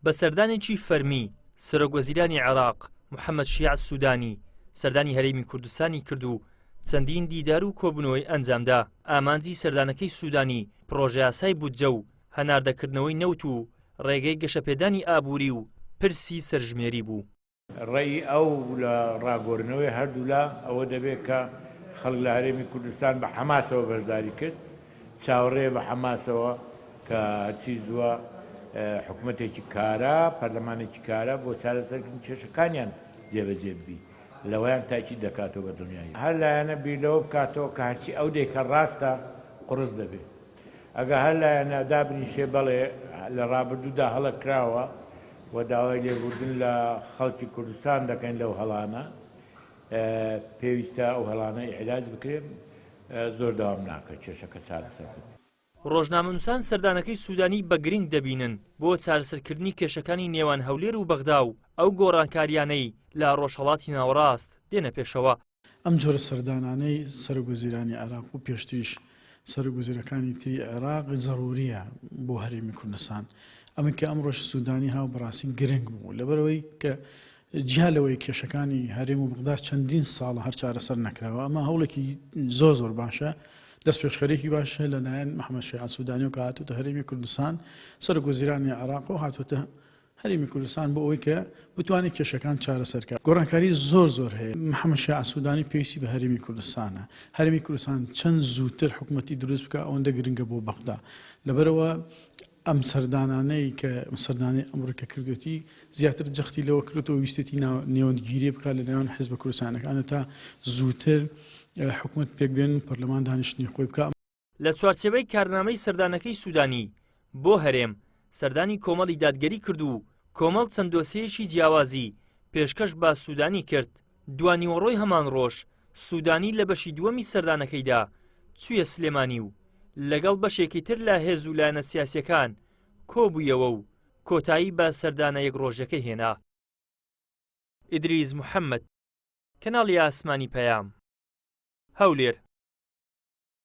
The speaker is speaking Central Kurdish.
بە سەردانێکی فەرمی، سەرۆکوەزیرانی عێراق، محەممەد شیاع سوودانی، سەردانی هەرێمی کوردستانی کرد و چەندین دیدار و کۆبوونەوەی ئەنجامدا. ئامانجی سەردانەکەی سوودانی پڕۆژەیاسای بودجە و هەناردەکردنەوەی نەوت و ڕێگەی گەشەپێدانی ئابووری و پرسی سەرژمێری بوو. ڕەئی ئەو لە ڕاگۆرنەوەی هەردوولا ئەوە دەبێت کە خەڵک لە هەرێمی کوردستان بە حەماسەوە بەشداری کرد، چاوەڕێیە بە حەماسەوە کە هەرچی زووە حکومەتێکی کارا، پەرلەمانێکی کارا بۆ چارەسەرکردنی کێشەکانیان جێبەجێ ببی. لەوەیان تاکید دەکاتەوە بە دڵنیایی. هەر لایەنە بیر لەوە بکاتەوە کە هەرچی ئەو دەیکا ڕاستە، قوڕس دەبێ. ئەگەر هەر لایەنە دابنیشێ بەڵێ لە ڕابردوودا هەڵە کراوە و داوای لێبوردن لە خەڵکی کوردستان دەکەین لەو هەڵانە، پێویستە ئەو هەڵانە ئیعلاج بکرێن، زۆر دەوام ناکات کێشەکە چارەسەر ببێت. ڕۆژنامەنووسان سەردانەکەی سوودانی بە گرنگ دەبینن بۆ چارەسەرکردنی کێشەکانی نێوان هەولێر و بەغدا و ئەو گۆڕانکارییانەی لە ڕۆژهەڵاتی ناوەڕاست دێنە پێشەوە. ئەم جۆرە سەردانانەی سەرۆک وەزیرانی عێراق و پێشتریش سەرۆک وەزیرەکانی تری عێراق زەروریە بۆ هەرێمی کوردستان. ئەمە کە ئەمڕۆش سودانی هاو بەڕاستی گرنگ بوو لەبەرئەوەی کە جیا لەوەی کێشەکانی هەرێم و بەغدا چەندین ساڵە هەر چارەسەر نەکراوە ئەمە هەوڵێکی زۆر زۆر باشە دەستپێشخەرێکی باشە لەلایەن محەممەد شیاع سودانی و کە هاتووتە هەرێمی کوردستان سەرۆک وەزیرانی عێراق و هاتووتە هەرێمی کوردستان بۆ ئەوەی کە بتوانێت کێشەکان چارەسەر کات. گۆڕانکاری زۆر زۆر هەیە. محەمەد شیاع سودانی پێویستی بە هەرێمی کوردستانە. هەرێمی کوردستان چەند زووتر حکومەتی دروست بکات ئەوەندە گرنگە بۆ بەغدا. لەبەرئەوە ئەم سەردانانەی کە سەردانەی ئەمڕۆی کە کردوێتی زیاتر جەختی لەوە کردوێتەوە ویستێتی نێوەندگیری بکات لە نێوان حیزبە کوردستانەکانە تا زووتر حکومەت پێکبێن و پەرلەمان دانیشتنی خۆی بکات. لە چوارچێوەی کارنامەی سەردانەکەی سوودانی بۆ هەرێم، سەردانی کۆمەڵی دادگەری کرد و کۆمەڵ چەند دۆسیەیەکی جیاوازی پێشکەش بە سوودانی کرد، دوانیوەڕۆی هەمان ڕۆژ سوودانی لە بەشی دووەمی سەردانەکەیدا چوویە سلێمانی و لەگەڵ بەشێکی تر لە هێز و لایەنە سیاسییەکان کۆبوویەوە و کۆتایی بە سەردانە یەک ڕۆژەکەی هێنا. ئیدریس محەممەد، کەناڵی ئاسمانی پەیام، هەولێر.